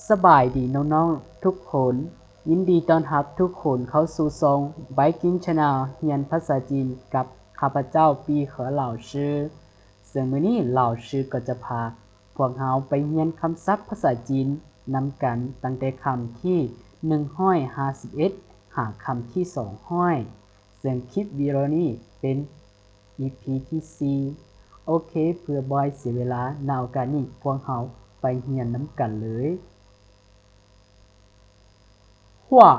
ສະບາຍດີນ້ອງໆທຸກຄົນ, ຍິນດີຕ້ອນຮັບທຸກຄົນເຂົ້າສູ່ຊ່ອງ Viking Channel ຮຽນພາສາຈີນກັບຂ້າພະເຈົ້າ ປີເຂີຫຼາວຊື່. ເຊິ່ງມື້ນີ້ຫຼາວຊື່ກໍຈະພາພວກເຮົາໄປຮຽນຄຳສັບພາສາຈີນນຳກັນ ຕັ້ງແຕ່ຄຳທີໜຶ່ງຮ້ອຍຫ້າສິບເອັດ ຫາຄຳທີສອງຮ້ອຍ. ເຊິ່ງຄລິບວິດີໂອນີ້ເປັນ ອີພີທີສີ່. ໂອເຄ, ເພື່ອບໍ່ໃຫ້ເສຍເວລາ, ໃນໂອກາດນີ້ພວກເຮົາໄປຮຽນນຳກັນເລີຍ. 话,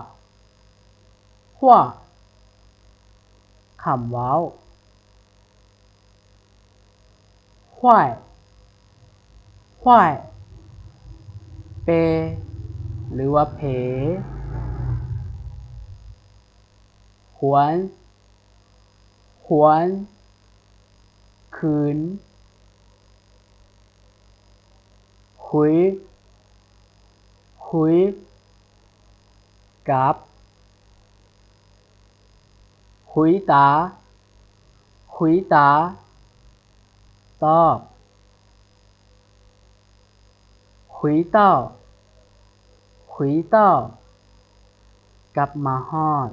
话, ຄຳເວົ້າ. 坏, 坏, ເປ ຫຼືວ່າເພ. 还, 还, ຄືນ. 回, 回, ກັບ. 回答, 回答, ຕອບ. 回到, 回到, ກັບມາຮອດ.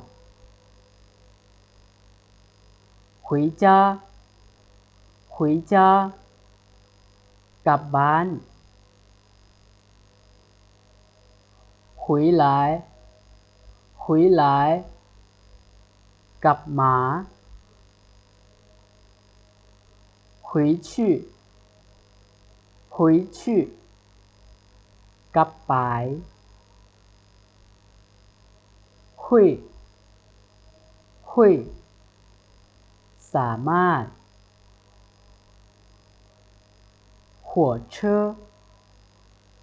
回家, 回家, ກັບບ້ານ. 回来, 回来, ກັບມາ. 回去, 回去, ກັບໄປ. 会, 会, ສາມາດ. 火车,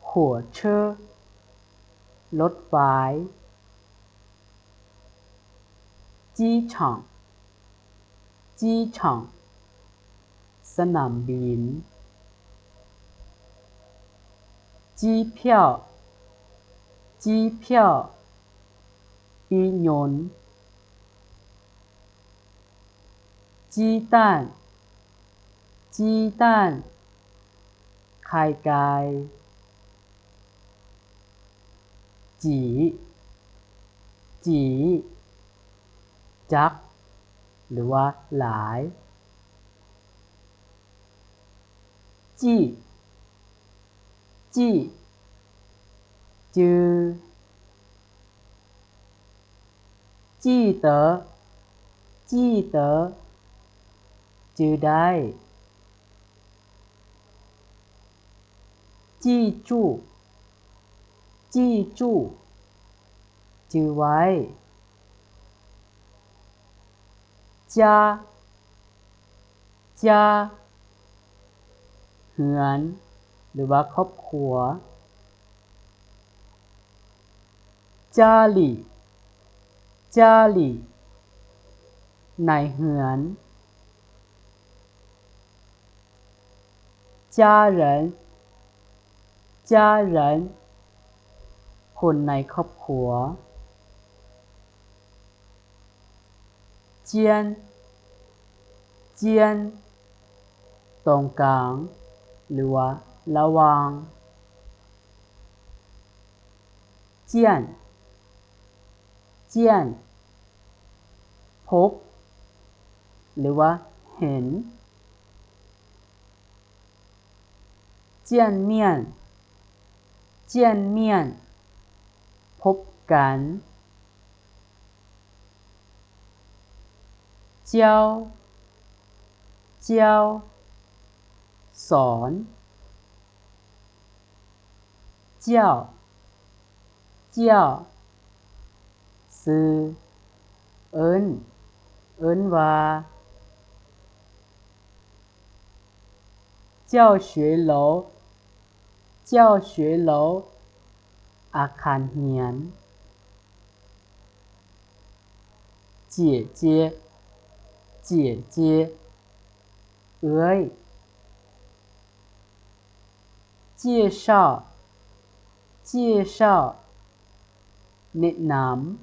火车, ລົດໄຟ. 机场, 机场, ສະໜາມບິນ. 机票, 机票, ປີ້ຍົນ. 鸡蛋, 鸡蛋, ໄຂ່ໄກ່. 几, 几, ຈັກ ຫຼືວ່າຫຼາຍ. 记, 记, ຈື່. 记得, 记得, ຈື່ໄດ້. 记住, 记住, ຈື່ໄວ້. 家, 家, ເຮືອນ ຫຼືວ່າຄອບຄົວ. 家里, 家里, ໃນເຮືອນ. 家人, 家人, ຄົນໃນຄອບຄົວ. 间, 间, ຕອງກາງ ຫຼືວ່າລະຫວ່າງ. 见, 见, ພົບ ຫຼືວ່າເຫັນ. 见面, 见面, ພົບກັນ. 教, 教, ສອນ. 叫, 叫, ຊື່, ເອີ້ນ, ເອີ້ນວ່າ. 教学楼, 教学楼, ອາຄານຮຽນ. 姐姐, 姐姐, ເອື້ອຍ. 介绍, 介绍, ແນະນຳ.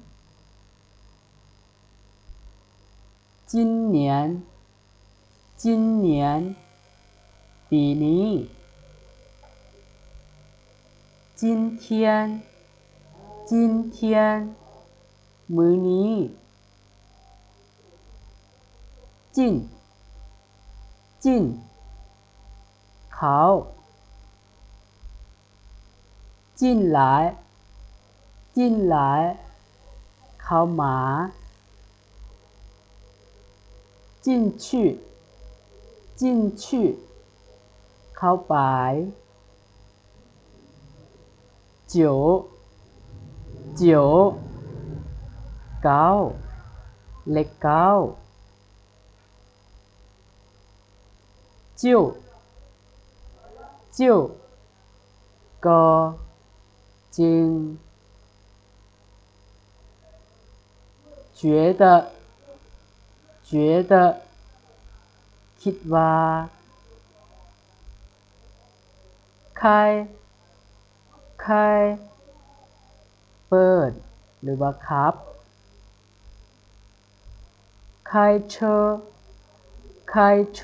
今年, 今年, ປີນີ້.今天 今天 ມື້ນີ້. 进 进 ເຂົ້າ. 进来 进来 ເຂົ້າມາ. 进去 进去 ເຂົ້າໄປ. 九 九 ເກົ້າ ເລກເກົ້າ. 就 就 ກໍ ຈຶ່ງ. 觉得 觉得 ຄິດວ່າ. 开 开 ເປີດ ຫຼືວ່າຂັບ. 开车 开车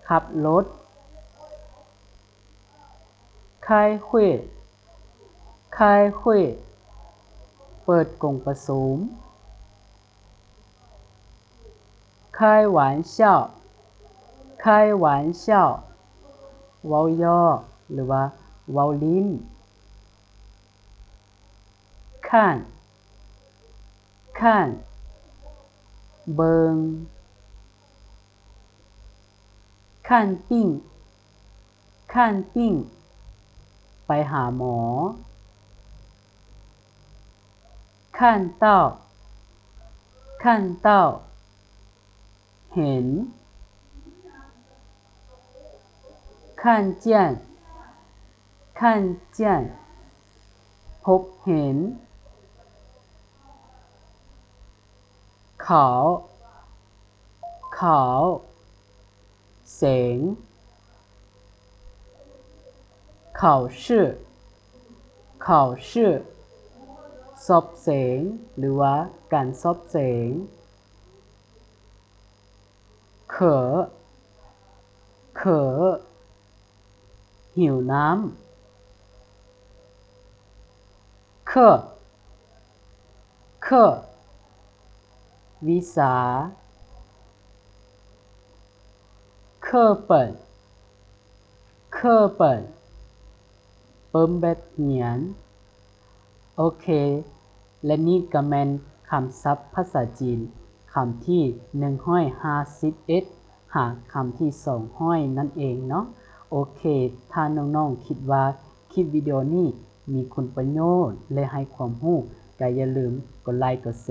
ຂັບລົດ. 开会 开会 ເປີດກົງປະຊຸມ. 开玩笑 开玩笑 ເວົ້າຢອກ ຫຼືວ່າເວົ້າຫຼິ້ນ. 看 看 ເບິ່ງ. 看病 看病 ໄປຫາໝໍ. 看到 看到 ເຫັນ. 看见 看见 ພົບເຫັນ. 考 考 ເສັງ. 考试 考试 ສອບເສັງ ຫຼືວ່າການສອບເສັງ. 渴 渴 ຫິວນ້ຳ. 课 课 ວິຊາ. 课本 课本 ປຶ້ມແບບຮຽນ. ໂອເຄ ແລະນີ້ກໍແມ່ນຄຳສັບພາສາຈີນ ຄຳທີໜຶ່ງຮ້ອຍຫ້າສິບເອັດ ຫາຄຳທີສອງຮ້ອຍນັ້ນເອງເນາະ. ໂອເຄ ຖ້ານ້ອງໆຄິດວ່າຄລິບວິດີໂອນີ້ມີຄຸນປະໂຫຍດ ແລະໃຫ້ຄວາມຮູ້ ກໍຢ່າລືມກົດໄລກົດແຊ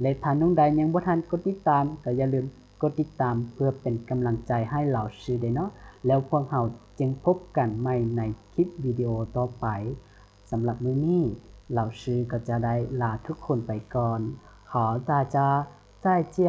ແລະຖ້ານ້ອງໃດຍັງບໍ່ທັນກົດຕິດຕາມ ກໍຢ່າລືມກົດຕິດຕາມເພື່ອເປັນກຳລັງໃຈໃຫ້ລາວຊື່ເດ້ເນາະ. ແລ້ວພວກເຮົາຈຶ່ງພົບກັນໃໝ່ໃນຄລິບວິດີໂອຕໍ່ໄປ. ສຳລັບມື້ນີ້ ລາວຊື່ກໍຈະໄດ້ລາທຸກຄົນໄປກ່ອນ. 好，大家再见。